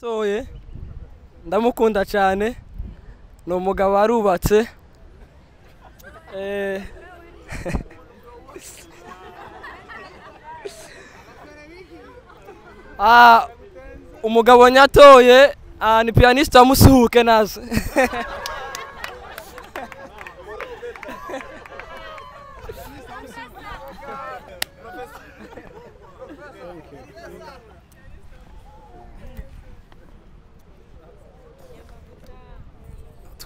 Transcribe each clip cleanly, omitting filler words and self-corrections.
Toye ndamukunda cyane, ni umugabo arubatse. Umugabo nyatoye ni pianiste amusuhuke nazo.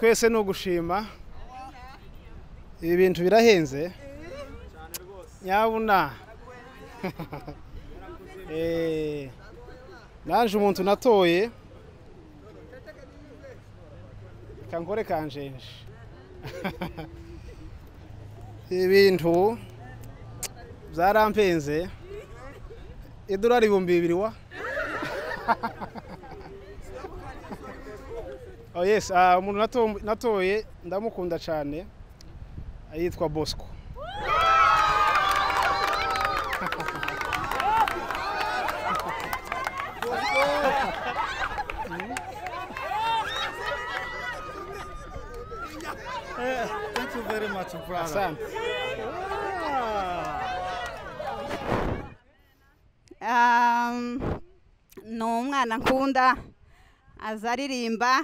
Twese no gushima, ibi bintu birahenze nyabuna. Naje umuntu natoye kankore kanjenje. Ibintu byarampenze, idolari 2000 wa. Oh yes, umuntu natoye ndamukunda cyane, yitwa Bosco. Thank you very much, brother. Ni umwana nkunda, azaririmba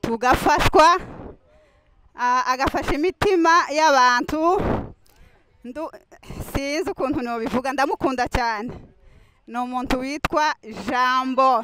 tugafashwa, agafasha imitima y'abantu. Sinzi ukuntu nobivuga, ndamukunda cyane. Ni umuntu witwa Jambo.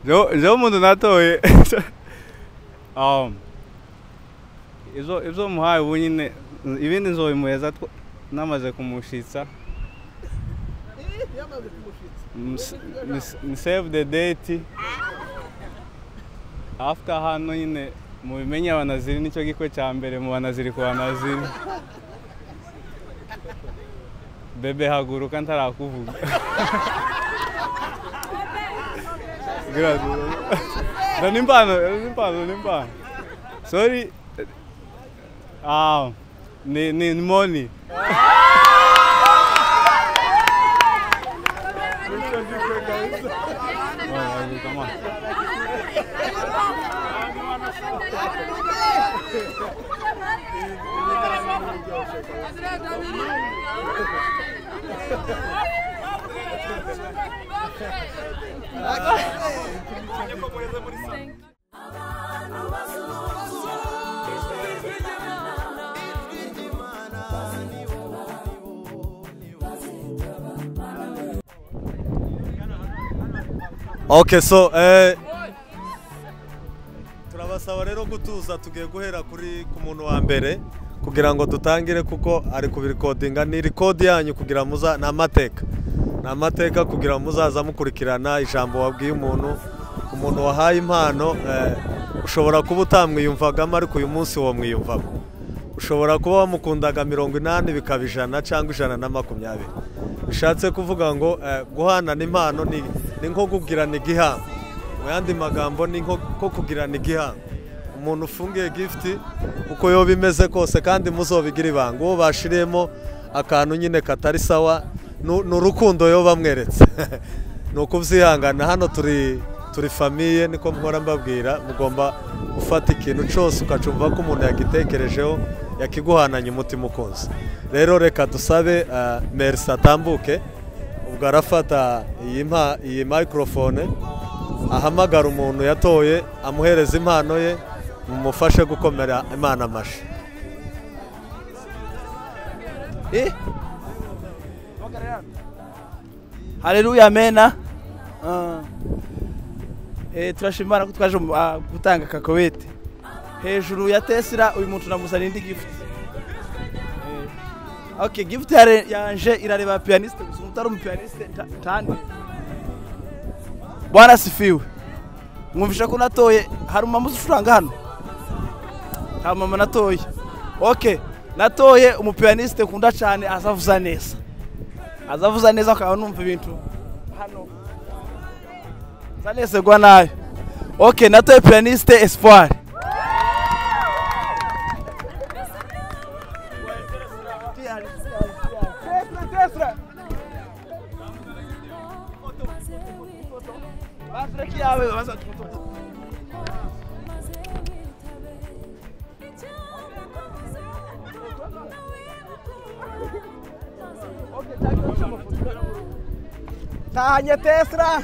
Jo umuntu natoye ibyo muhaye ubu nyine ibindi nzobimuheza namaze kumushitsa. Ni save the date after hano nyine mubimenye abanaziri, nicyo gikwe cya mbere mu banaziri ku banaziri. Bebe haguruka ntarakuvuga. Nimpano. Sorry. Ni money. Okay, so turabasaba rero gutuza, tugiye guhera kuri ku muntu wa mbere kugira ngo dutangire, kuko ari kubirikodinga. Ni record yanyu kugira muza na amateka, na amateka kugira muzaza mukurikirana ijambo wabwiye umuntu, umuntu wahaye impano. Ushobora kuba utamwiyumvagamo ariko uyu munsi wo mwiyumvamo. Ushobora kuba wamukundaga 80 bikaba 100 cyangwa 120. Bishatse kuvuga ngo guhanana impano ni nko kugirana igihango. Mu yandi magambo ni nko kugirana igihango. Umuntu ufungiye gift uko yo bimeze kose, kandi muzobigira ibanga, uwo bashiriyemo akantu nyine katari sawa, ni urukundo yo bamweretse. Ni ukubyihangana. Hano turi famiye, niko mpora mbabwira, mugomba gufata ikintu cyose ukacumva ko umuntu yagitekerejeho yakiguhananye umutima ukunze. Rero reka dusabe Merci atambuke, ubwo arafata iyi microphone ahamagara umuntu yatoye, amuhereza impano ye, mumufashe gukomera Imana amashi. Haleluya, amena. Turashima Imana ko twaje gutanga kakowete hejuru ya Tesla. Uyu muntu namuzana indi gift. Okay, gift yanje irareba pianiste gusa, utari umu pianiste tande. Bwana asifiwe. Mwumvisha ko natoye hari umama ucuranga hano? Nta mama natoye. Okay, natoye umupianiste kunda cyane, azavuza neza. Azavuza neza akaba numva ibintu hano. Zanezerwa nayo. Okay, natoye pianiste Espoir. Tanya Tesla.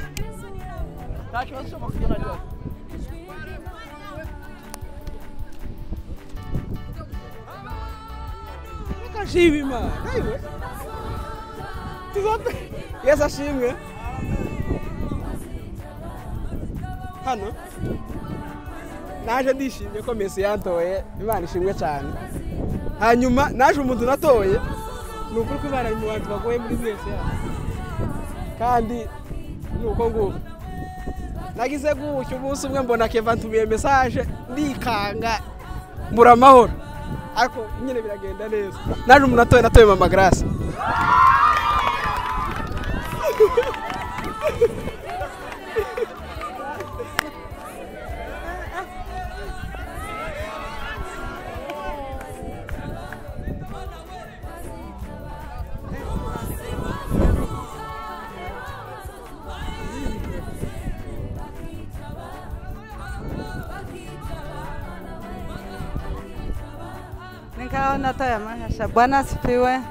Yesu ashimwe. Hano naje ndishimye ko Messi yantoye, Imana ishimwe cyane. Hanyuma naje umuntu natoye ni ukuri ko Imana mu bantu bagoye muri mwese, kandi nuko nguko nagize gutyo umunsi umwe mbona Keva ntumiye message ndikanga mbura amahoro, ariko nyine biragenda neza. Naje umuntu natoye, natoye Mama Grace. Nikawa natoya mahasha. Bwana asifiwe.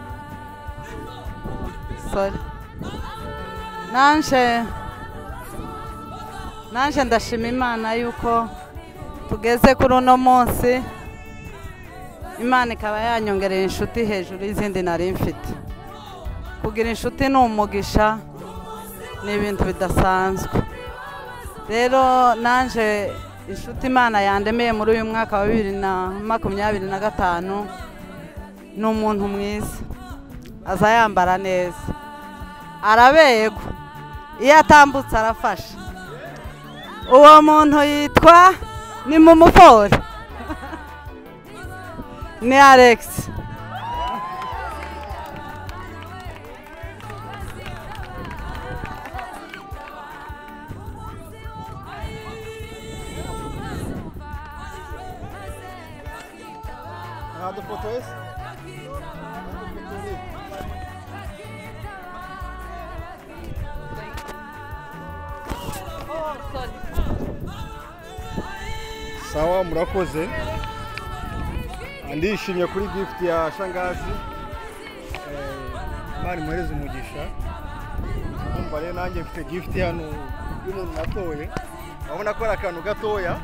Sorry. Nanje ndashima Imana yuko tugeze kuri uno munsi, Imana ikaba yanyongereye inshuti hejuru y'izindi nari mfite. Kugira inshuti ni umugisha, ni ibintu bidasanzwe. Rero nanje inshuti Imana yandemeye muri uyu mwaka wa 2025 ni umuntu mwiza, aza yambara neza, arabegwa, iyo atambutse arafasha. Uwo muntu yitwa ni Mumupori, ni Alex. Sawa, murakoze. Ndishimye kuri gift ya shangazi. Imana imuhereze umugisha. Umva rero nanjye mfite gift hano y'umuntu natoye. Urabona ko ari akantu gatoya,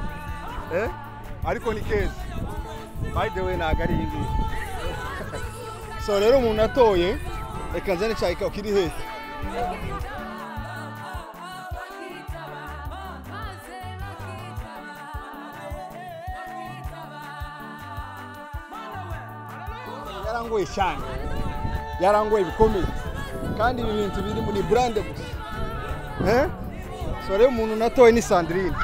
ariko ni keza. By the way, ntabwo ari iyi ngiyi. So rero umuntu natoye, reka nzane cyayi kiri hehe. Yarangoye cyane, yarangoye bikomeye, kandi ibi bintu biri muri brand gusa. So rero umuntu natoye ni Sandrine.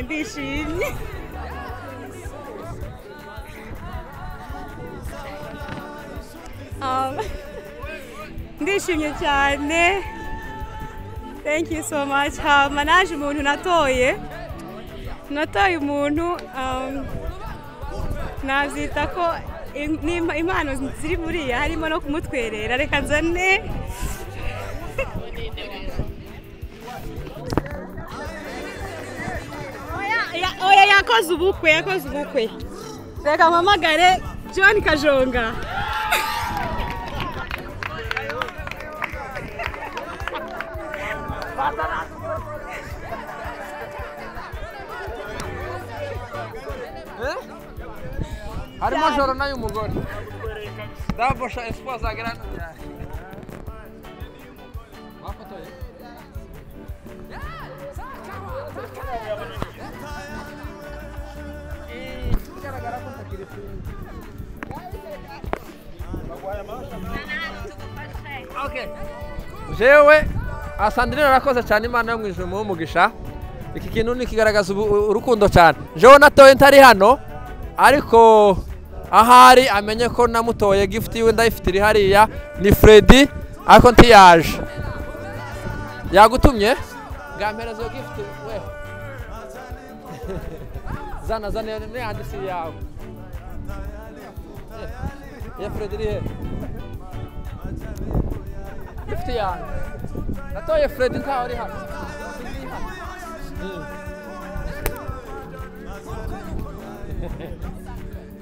Ndishimye. Ndishimye cyane. Thank you so much. Naje umuntu natoye. Natoye umuntu nabyita ko impano ziri buriya harimo no kumutwerera. Reka nzane. Oya, yakoze ubukwe, yakoze ubukwe. Reka mpamagare John Kajonga. Majoro nayo umugore. Dabosha esposa grande. Wafotoye. Bigaragara ko ntakiri Okay. Jewe Sandrine arakoze cyane, Imana yo mu ijuru imuhe umugisha. Iki kintu ni kigaragaza urukundo cyane. Jewe natoye ntari hano, ariko ahari amenye ko namutoye, gift yiwe ndayifite iri hariya, ni Freddy ariko ntiyaje. Yagutumye? Gampereza iyo gift we. Zana zana ni yanditse yawe. Ya Freddy iri he? Gift yanjye. Natoye Freddy ntawe ari hano.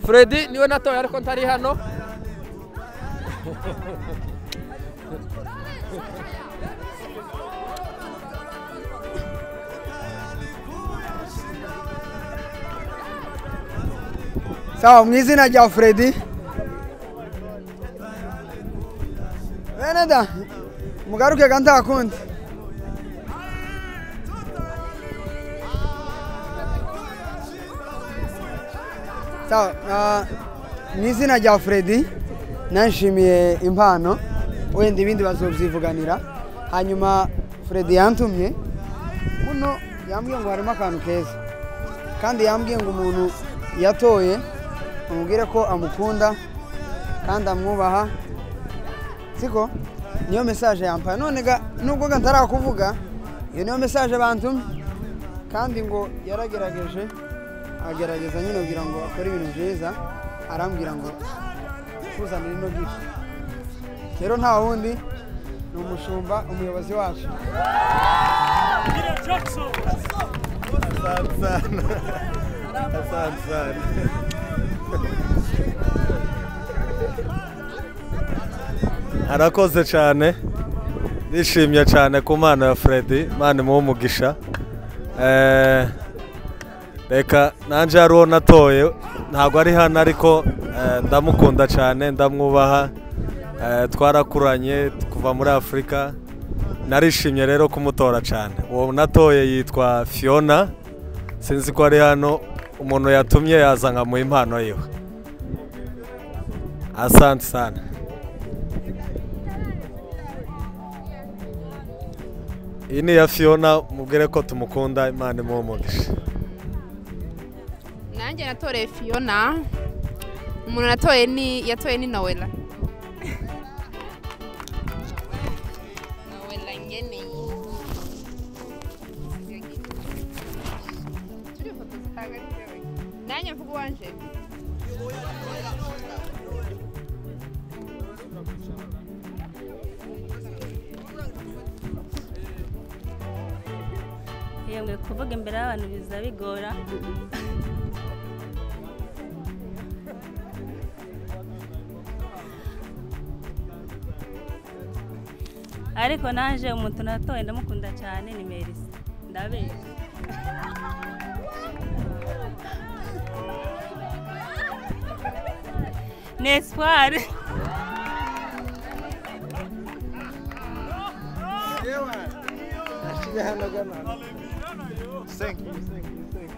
Freddy niwe natoye ariko ntari hano. Sawa, mu izina rya Freddy. Bene da, mugaruke ga ntakundi. Sawa, mu izina rya Freddy nanshimiye impano, wenda ibindi bazobyivuganira. Hanyuma Freddy yantumye muno, yambwiye ngo harimo akantu keza, kandi yambwiye ngo umuntu yatoye amubwire ko amukunda kandi amwubaha, siko? Niyo message yampaye. None ga nubwo ga ntarakuvuga, iyo niyo message bantumye, kandi ngo yaragerageje agerageza nyine kugira ngo akore ibintu byiza, arambwira ngo kuzanira ino gift. Rero nta wundi ni umushumba, umuyobozi wacu. Asante sana. Asante sana. Arakoze cyane, nishimye cyane ku mpano ya Freddy, Imana imuhe umugisha. Reka nanje hari uwo natoye, ntabwo ari hano ariko ndamukunda cyane, ndamwubaha. Twarakuranye kuva muri Afurika, narishimye rero kumutora cyane. Uwo natoye yitwa Fiona, sinzi ko ari hano, umuntu yatumye yaza nkamuha impano yiwe. Asante sana. Iyi ni iya Fiona, mubwire ko tumukunda, Imana imuhe umugisha. Nanjye natoreye Fiona, umuntu natoye ni yatoye ni Noella. Noella nyene. Nanjye mvuga uwanje. Yemwe kuvuga imbere y'abantu biza bigora. Ariko naje umuntu natoye ndamukunda cyane ni Merisi. Ndabeshya. Ni Espoir. Thank you, thank you, thank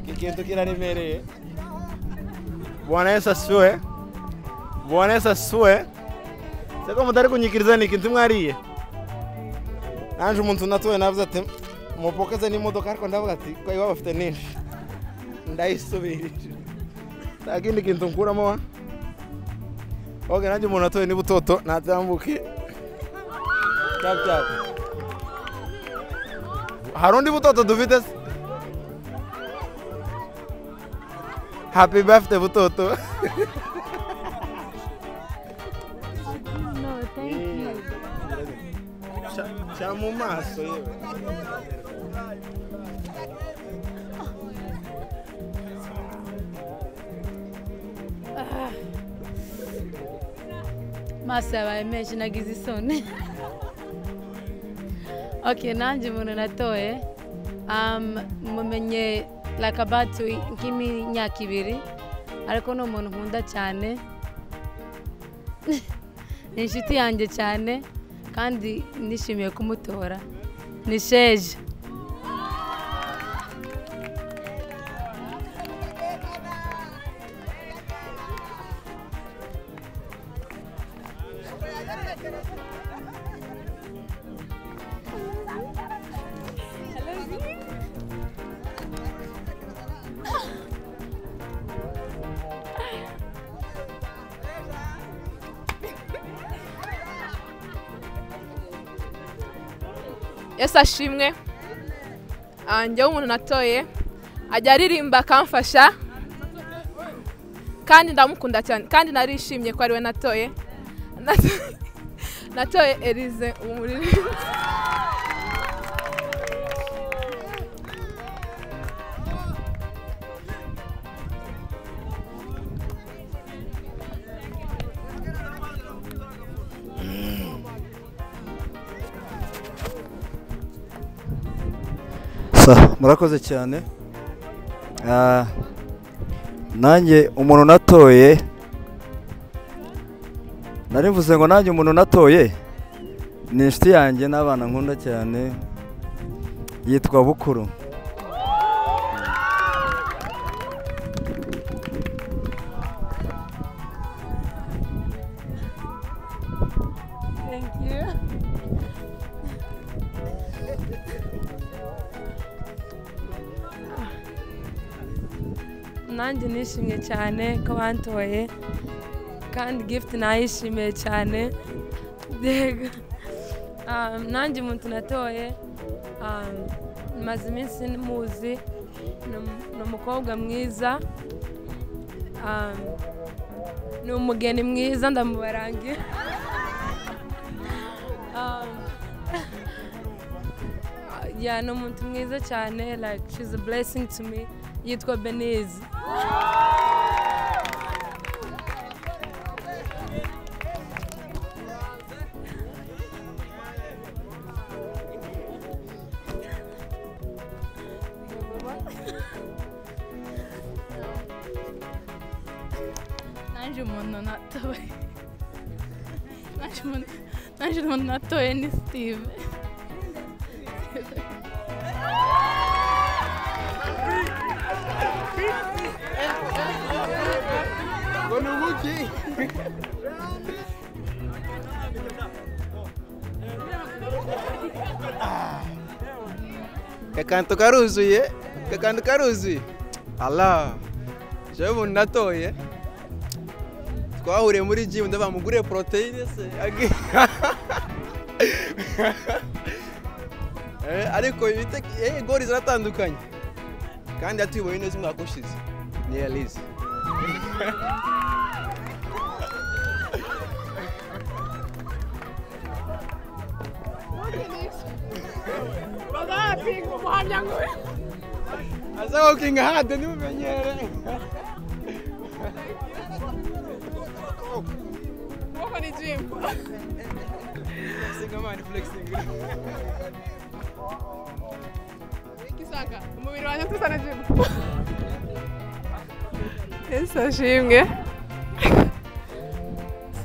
you. Ikintu kiraremereye. Bwana Yesu asifiwe. Bwana Yesu asifiwe. Seko mutari kunyikiriza ni ikintu mwariye. Nanje umuntu natoye navuze ati mupokeze n'imodoka, ariko ndavuga ati ko iwabo bafite ninshi. Ndayisubirije. Nta kindi kintu nkuramo wa. Okay, nanje umuntu natoye ni butoto natambuke. Tap tap. Harundi butoto dufite se? Happy birthday butoto. No, thank you. Cha mu maso yewe. Maso yabaye menshi nagize isoni. Okay, nanjye umuntu natoye mumenye Like about nk'imyaka 2, ariko ni umuntu nkunda cyane, ni inshuti yanjye cyane kandi nishimiye kumutora. Ni Sheja. Yesu ashimwe. Njyewe umuntu natoye ajya aririmba akamfasha kandi ndamukunda cyane kandi narishimye ko ari we natoye. Natoye Elize umuririmbyi. Murakoze cyane. Nanjye umuntu natoye, narivuze ngo nanjye umuntu natoye ni inshuti yanjye n'abana nkunda cyane, yitwa Bukuru. Thank you. Nanjye nishimye cyane ko bantoye kandi gift nayishimiye cyane. Nanjye umuntu natoye maze iminsi muzi, ni umukobwa mwiza, ni umugeni mwiza, ndamubarangira. Yeah, ni umuntu mwiza cyane, like she's a blessing to me. Yitwa Benize. Nanjye umuntu natoye, nanjye umuntu natoye ni Steve. Akantu karuzuye, Allah, jewe umuntu natoye twahuriye muri gym, ndabamuguriye proteine se, ariko gori ziratandukanye kandi yatuyoboye neza umwaka ushize, ni Elise. Aza working hard ntimumenyere. Ukuboko ni gym. Flexing man, flexing. Ikisaka, umubiri wanjye tusa na gym. Yesu ashimwe.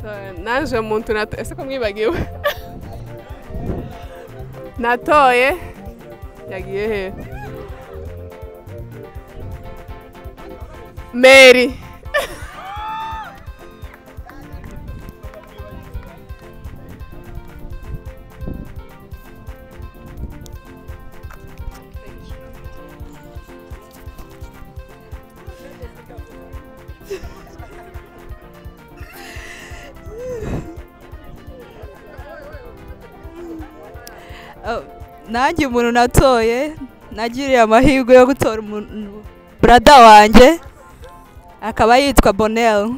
So naje umuntu natoye, ese ko mwibagiwe? Natoye yagiye he? Mary. Nanjye umuntu natoye nagiriye amahirwe yo gutora umuntu brother wanjye akaba yitwa Bonel.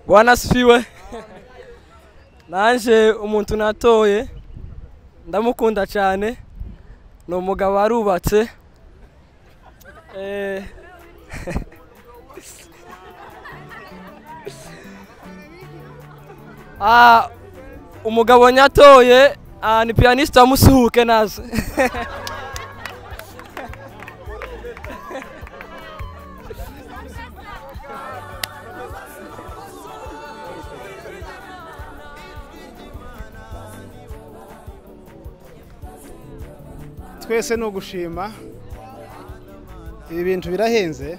Bwana asifiwe. Nanje umuntu natoye ndamukunda cyane, Ni umugabo arubatse. Umugabo nyatoye ni pianiste amusuhuke nazo. Twese no gushima ibi bintu birahenze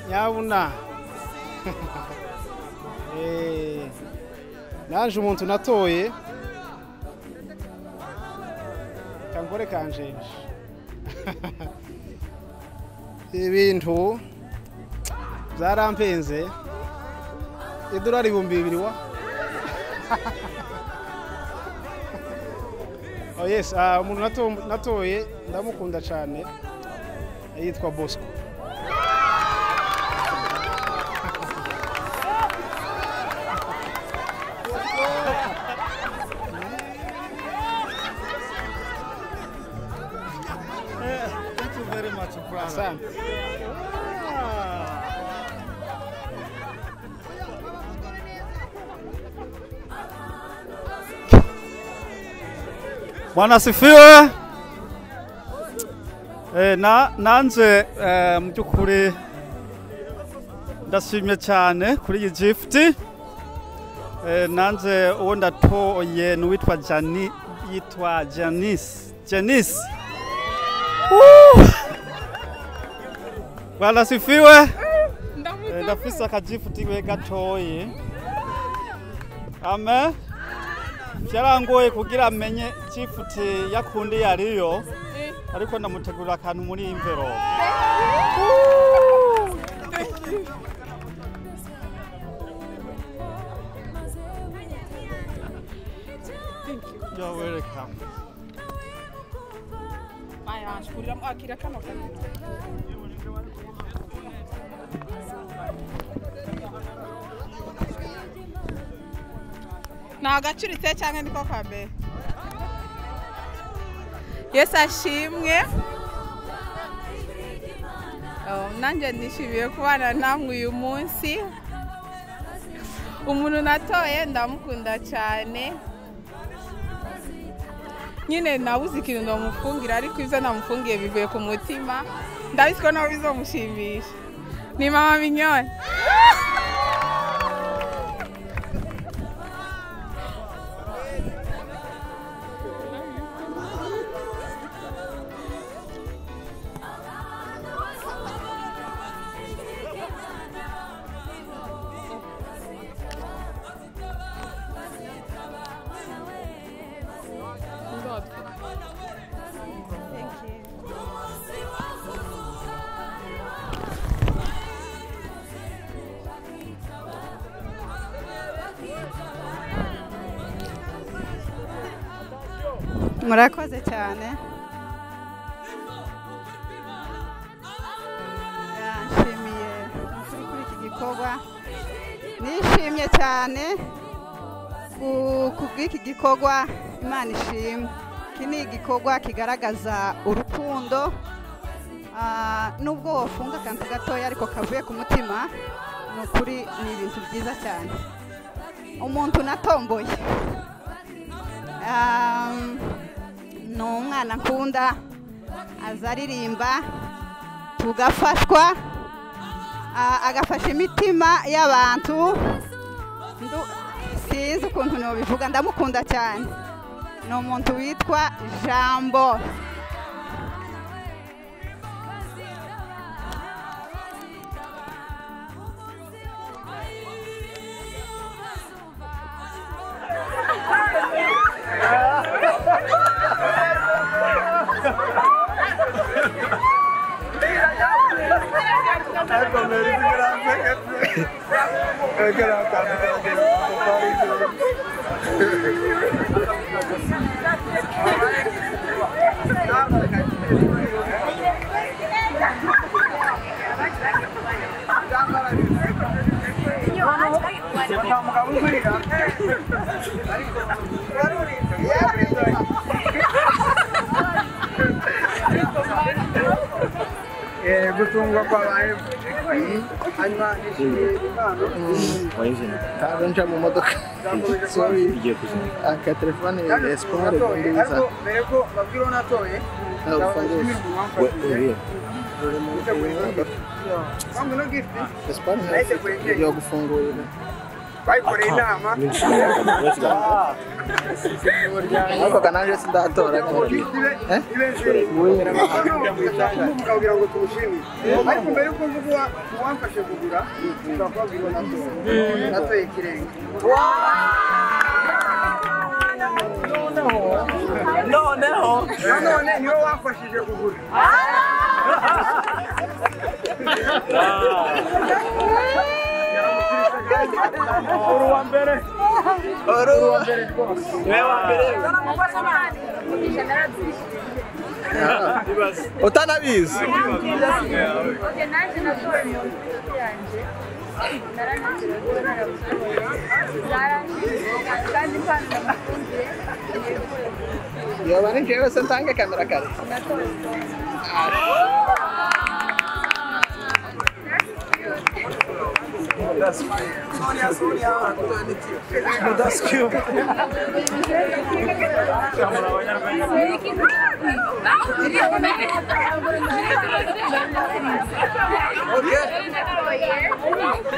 nyabuna. Naje umuntu natoye kangore kanjenje ibintu byarampenze idolari 2000 wa. Oh yes, umuntu natoye ndamukunda cyane yitwa Bosco. Thank you very much, brother. Asante. Bwana asifiwe. Nanje mu by'ukuri ndashimye cyane kuri iyi gift. Nanje uwo ndatoye ni uwitwa Jani, yitwa Janice. Janice. Bwana asifiwe. Ndafise akagift we gatoye. Amen. Byarangoye kugira amenye gift yakundi yariyo, ariko ndamutegurira akantu muri imvero. You're welcome. Nagacuritse cyangwa niko kambe. Yesu ashimwe. Nanjye nishimiye kubana namwe uyu munsi. Umuntu natoye ndamukunda cyane. Nyine nabuze ikintu ndamufungira ariko ibyo namufungiye bivuye ku mutima. Ndabizi ko nawe bizomushimisha. Ni mama Mignone. Murakoze cyane. Nshimiye kuri iki gikorwa, nishimye cyane kubw'iki gikorwa. Imana ishimwe. Iki ni igikorwa kigaragaza urukundo, nubwo wofunga akantu gatoya ariko kavuye ku mutima. Ni ukuri ni ibintu byiza cyane. Umuntu natomboye ni umwana nkunda, azaririmba tugafashwa, agafasha imitima y'abantu. Sinzi ukuntu nobivuga, ndamukunda cyane. Ni umuntu witwa Jambo. Gutungwa kwabaye hanyuma nishimiye impano. Ntabwo nja mu modoka. Sorry. Aka telefone Espoir ubundi biza. Mbere ko babwira uwo natoye. Espoir yo gufungurira. Bayikoreye inama. Ariko kananje sindatora. Kugira ngo tuwushimire. Ariko mbere yuko mvuga uwamfashe kugura, ushobora kubabwira uwo natoye. Natoye Ikirenge. Noneho Nanone niwe wamfashije kugura. Uri uwa mbere. Uri uwa mbere rwose. Niwe wa mbere. Utanabizi. Nanjye natoye umuntu yanjye kandi impano namukundiye. Yoba ni jewe se ntange kamera kare. That's cute.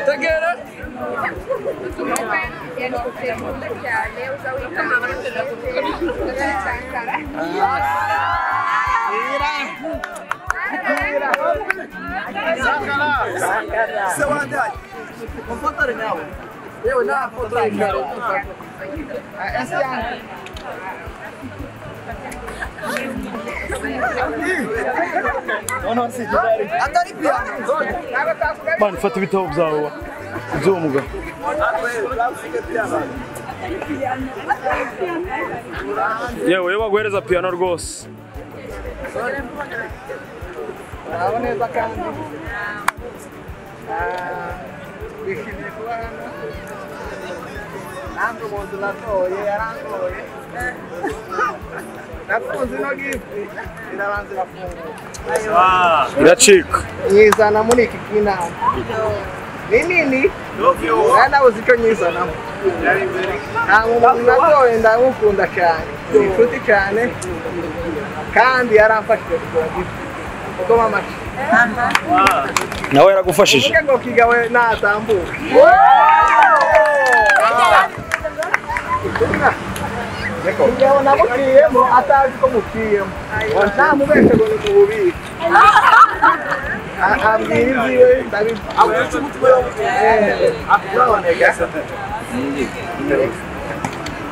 Tegera. Mufotore nawe. Yewe nafotora. Ese yanjye. Atari piano. Mani fata ibitabo byawe by'uwo mugabo. Yewe iyo baguhereza piano rwose. Bravo neza kandi. Bishimiye kuba hano. Nanjye umuntu natoye yarangoye. Nafunze ino gift irabanza irafunguka. Iracika. Nyizana muri iki kinama. Ni nini? Nabuze icyo nyizanamo. Nta muntu natoye ndamukunda cyane. Ni inshuti cyane kandi yaramfashije kugura gift. Kuko mama nawe yaragufashije. Uvuge ngo Kigawe natambuka. Kigabo namukiyemo atazi ko mukiyemo. Namubeshe ngo ni mu bubiko. Ambwira ibyiwe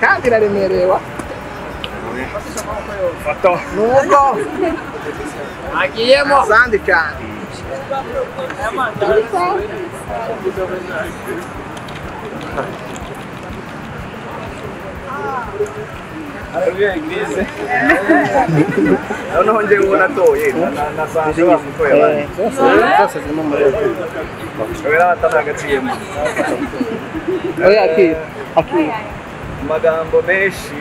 kandi iraremerewe. Nubwo agiyemo asandi cyane. Noneho njyewe uwo natoye nasanze bamutoye abandi. Zose zirimo umuriro. Kubera batanagaciyemo. Oya akira akira. Amagambo menshi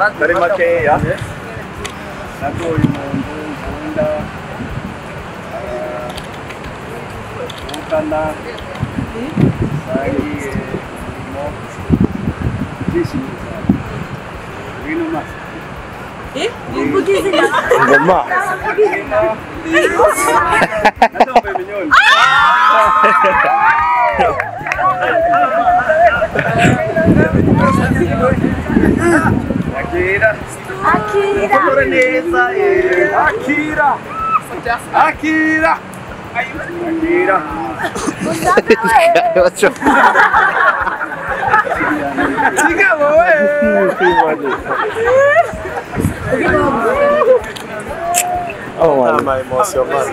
atari makeya. Natoye umuntu nkunda nkundana sangiye umurimo ndishimye cyane. Ngwino maso. Ngoma. Natoye Mignone. Akira. Akira. Neza. Akira. Akira. Akira. Kigabo we. Oh my emotion man.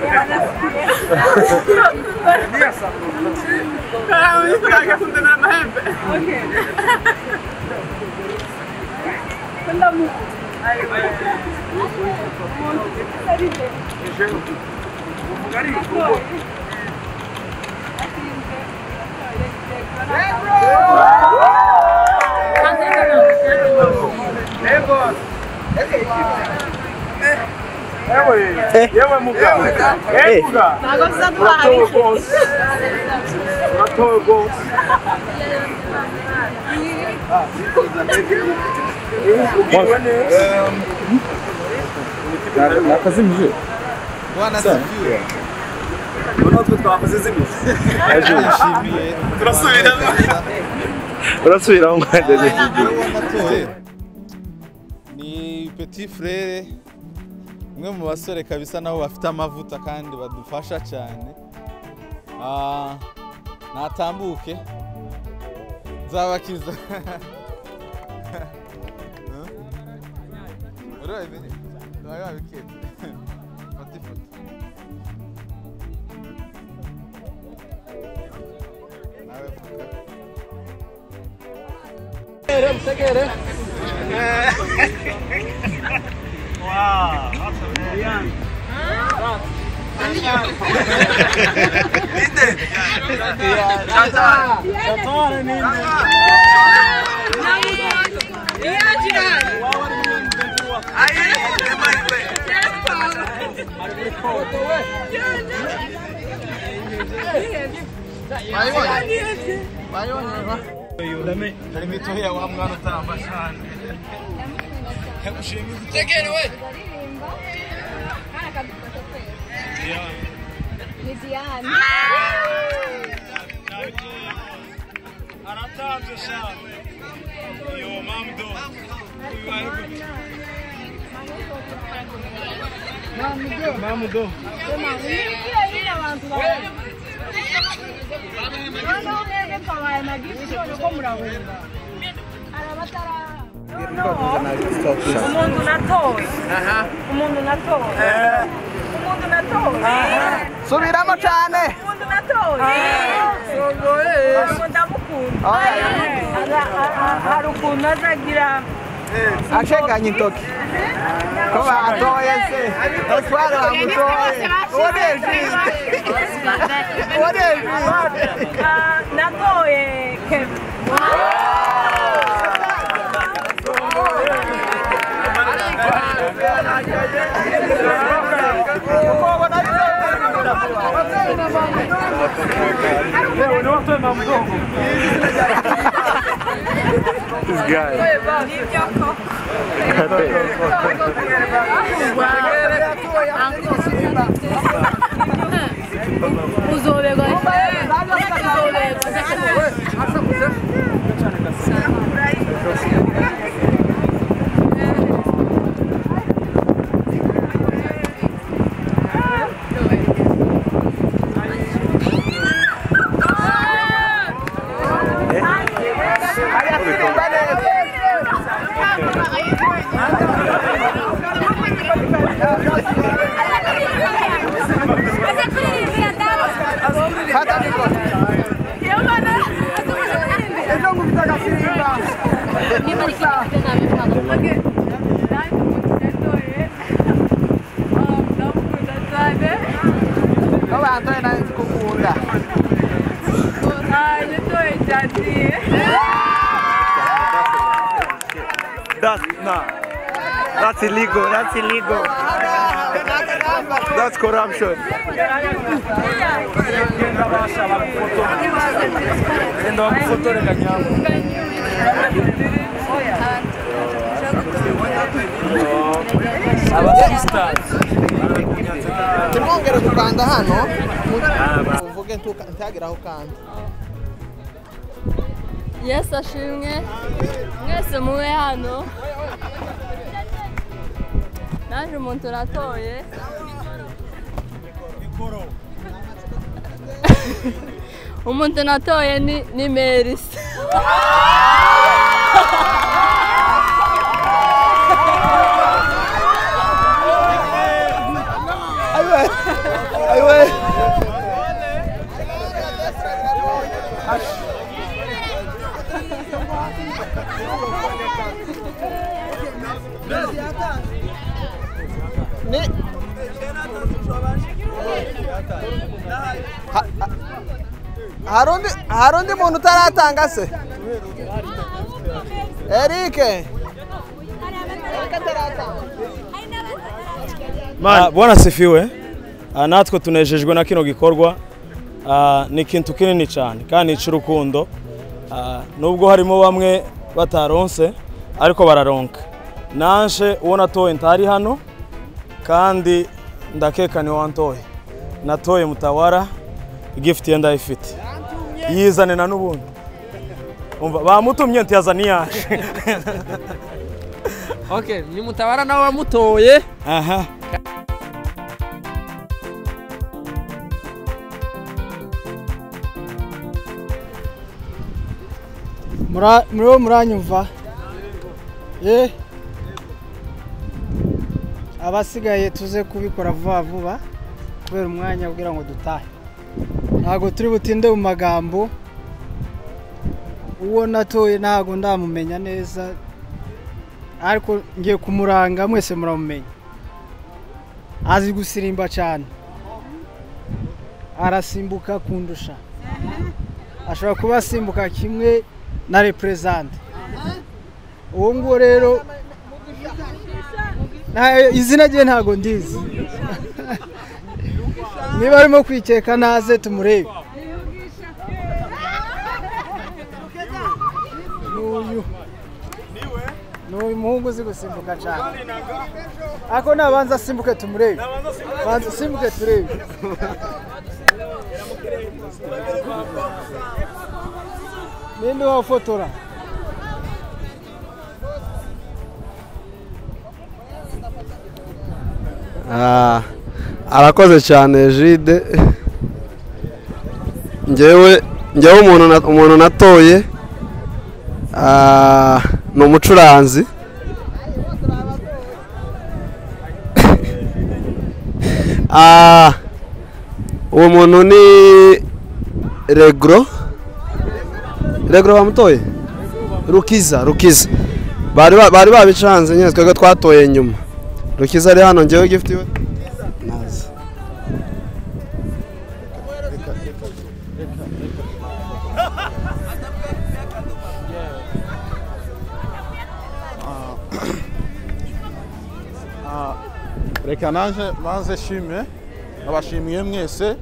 Yewe muga. Muga. Uratowe rwose. Uratowe rwose. Ugiriwe neza. Nakazimije. Bwana asifiwe. Natwe twakoze zimwe. Turasubiramo. Urasubiramo mwandeze. Ni petit frere umwe mu basore kabisa nabo bafite amavuta kandi badufasha cyane. Natambuke nzabakiza. Fata ifoto. Nawe vuga. Wow, that's amazing. Umuntu natoye. Umuntu natoye. Umuntu natoye. Subiramo cyane. Umuntu natoye. Ndamukunda. Hari ukuntu azagira asheganye intoki. Ko batoye se. Oswaro bamutoye. Oneje. Natoye Kevin. This guy. That's illegal, that's illegal. That's corruption. Tumwongere gukanda hano uvuge ntagire aho ukanda. Yesu ashimwe mwese mube hano. Naje umuntu uratoye. Umuntu natoye ni Merisi. Aiwe. Hari undi muntu utaratanga se? Eric. Bwana sifiwe. Natwe tunejejwe na kino gikorwa. Ni ikintu kinini cyane kandi cy'urukundo. Nubwo harimo bamwe bataronse ariko bararonka. Nanje uwo natoye ntari hano kandi ndakeka ni wantoye. Natoye Mutawara, gift ye ndayifite. Yizane na nubundi. Umva bamutumye ntiyazani yaje. Okay, ni Mutawara nawe wamutoye. Aha. Muriho muranyumva? Abasigaye tuze kubikora vuba vuba kubera umwanya kugira ngo dutahe. Ntabwo turi butinde mu magambo. Uwo natoye ntabwo ndamumenya neza, ariko ngiye kumuranga mwese muramumenya. Azi gusirimba cyane, arasimbuka kundusha, ashobora kuba asimbuka kimwe na represente. Uwo nguwo rero izina rye ntabwo ndizi. Niba arimo kwikeka naze tumurebe. N'uyu muhungu uzi gusimbuka cyane, ariko nabanza asimbuke tumurebe. Banza usimbuke turebe. Ninde wafotora? Arakoze cyane Jide. Njyewe umuntu natoye ni umucuranzi. Uwo muntu ni Regro. Regro bamutoye? Rukiza. Bari babicanze nyine twebwe twatoye nyuma. Rukiza ari hano, njyewe gift iwe. Naza. Reka nanje maze shime abashimiye mwese.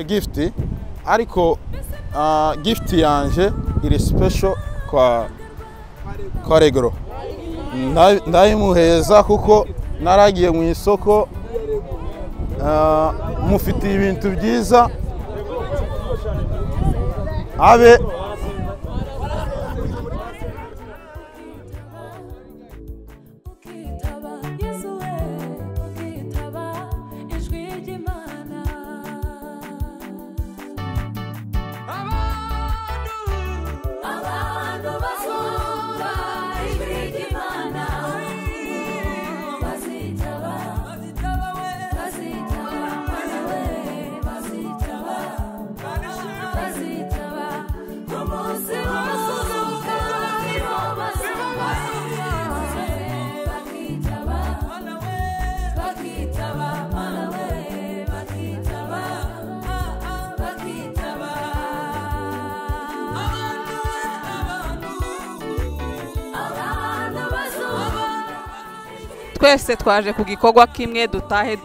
Gift ariko gift yanje iri special kwa Regro. Ndayimuheza kuko naragiye mu isoko, mufitiye ibintu byiza abe Twese twaje ku gikorwa kimwe dutahe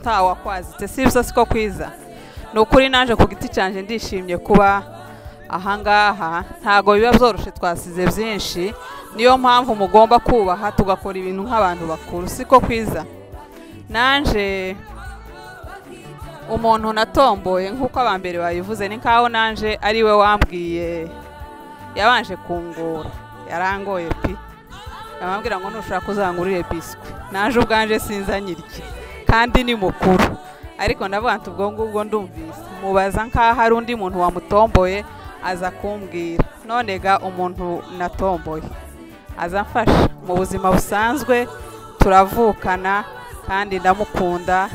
tawa kwazitse, sibyo siko kwiza. Ni ukuri naje ku giti cyanje ndishimye kuba ahangaha, ntago biba byoroshe, twasize byinshi, niyo mpamvu mugomba kubaha tugakora ibintu nk'abantu bakuru, siko kwiza. Nanje umuntu natomboye nkuko abambere bayivuze, ni nkaho nanje ari we wambwiye, yabanje kungora, yarangoye pi. Amambwira ngo nushaka kuzangurire biswi, naje ubwanje sinzanyirye kandi ni mukuru, ariko ndavuga nti ubwo ngubwo ndumvise mubaza nkaho hari undi muntu wamutomboye aza kumbwira. None ga umuntu natomboye azamfasha mu buzima busanzwe, turavukana kandi ndamukunda.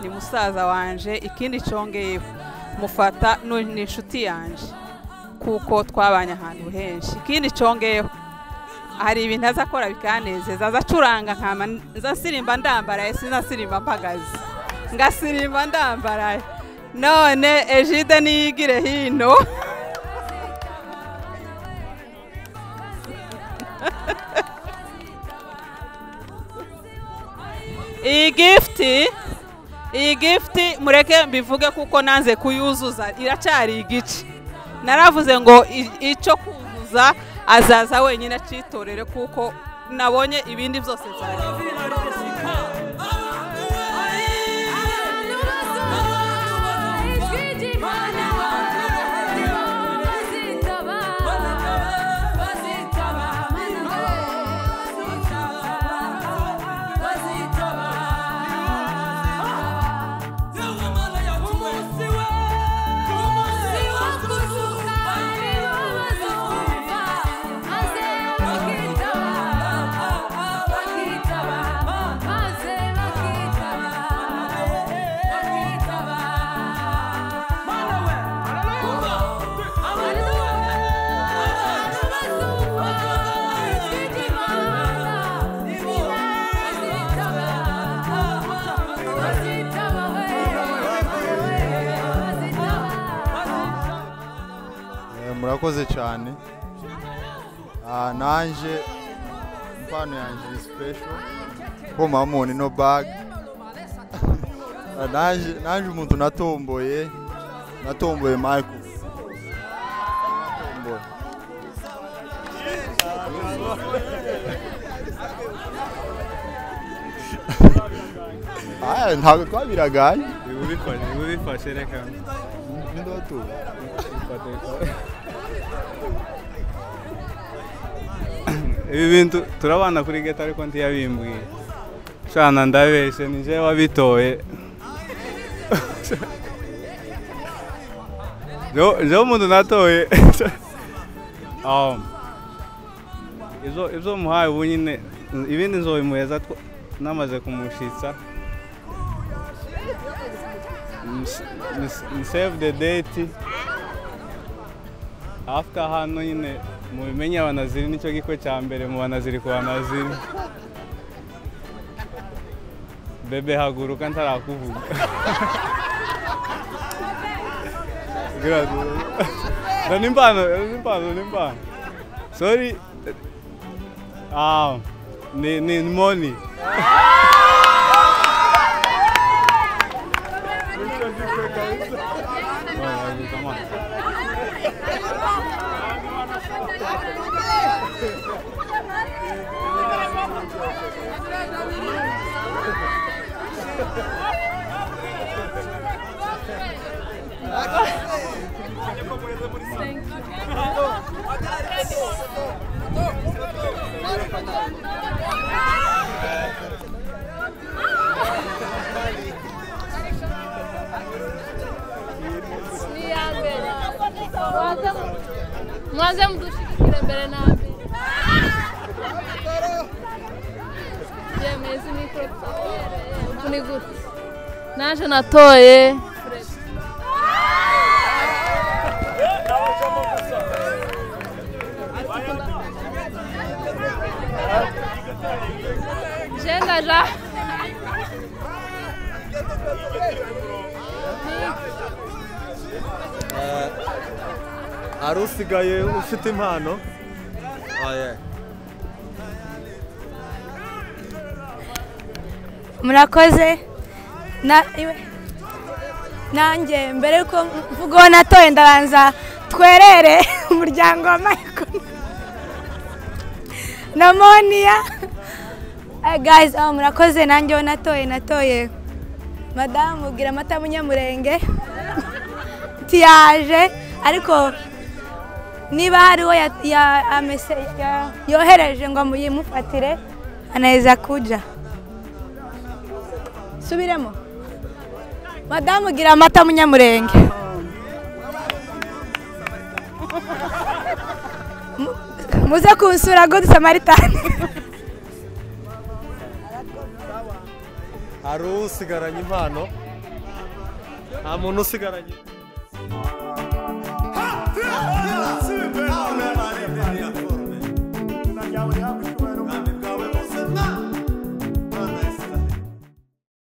Ni musaza wanje. Ikindi congeye mufata ni inshuti yanje kuko twabanye ahantu henshi. Ikindi congeyeho hari ibintu azakora bikanezeza, azacuranga nkama nzasirimba ndambaraye, sinasirimba mpagaze, ngasirimba ndambaraye. None Egide niyigire hino. Iyi gift mureke mbivuge kuko nanze kuyuzuza, iracyari igice. Naravuze ngo icyo kuzuza azaza wenyine acitorere kuko nabonye ibindi byose nzari. Murakoze cyane. Nanje impano yanje is special ko mamoni no bag. Nanje umuntu natomboye Michael. Natomboye. Ntabwo twabiragaye. Ubifashe reka. Ndoto. Ibi bintu turabana kuri geta ariko ntiyabimbwiye. Shana ndabeshe nije wabitoye. Jo umuntu natoye. Izo muhaye ubu nyine ibindi nzobimuheza namaze kumushitsa. Save the date. After hano nyine mubimenye abanaziri nicyo gikwe cya mbere mu banaziri ku banaziri. Bebe haguruka ntarakuvuga. Nimpano. Sorry. Ni money. Mwaze mudushigikire mbere na mbere. Yemeze mikro ubu ni gute? Naje natoye Jenda ja. Ari usigaye ufite impano? Murakoze. Nanjye mbere yuko mvuga natoye ndabanza twerere umuryango wa Michael na Monia. Guys, murakoze. Nanjye natoye madamu Giramata Munyamurenge tiyaje, ariko niba hariho yohereje ngo muyimufatire anaweza kuja. Subiremo. Madamu Giramata Munyamurenge. Muze kunsura Good Samaritan. Hari usigaranye impano? Nta muntu usigaranye.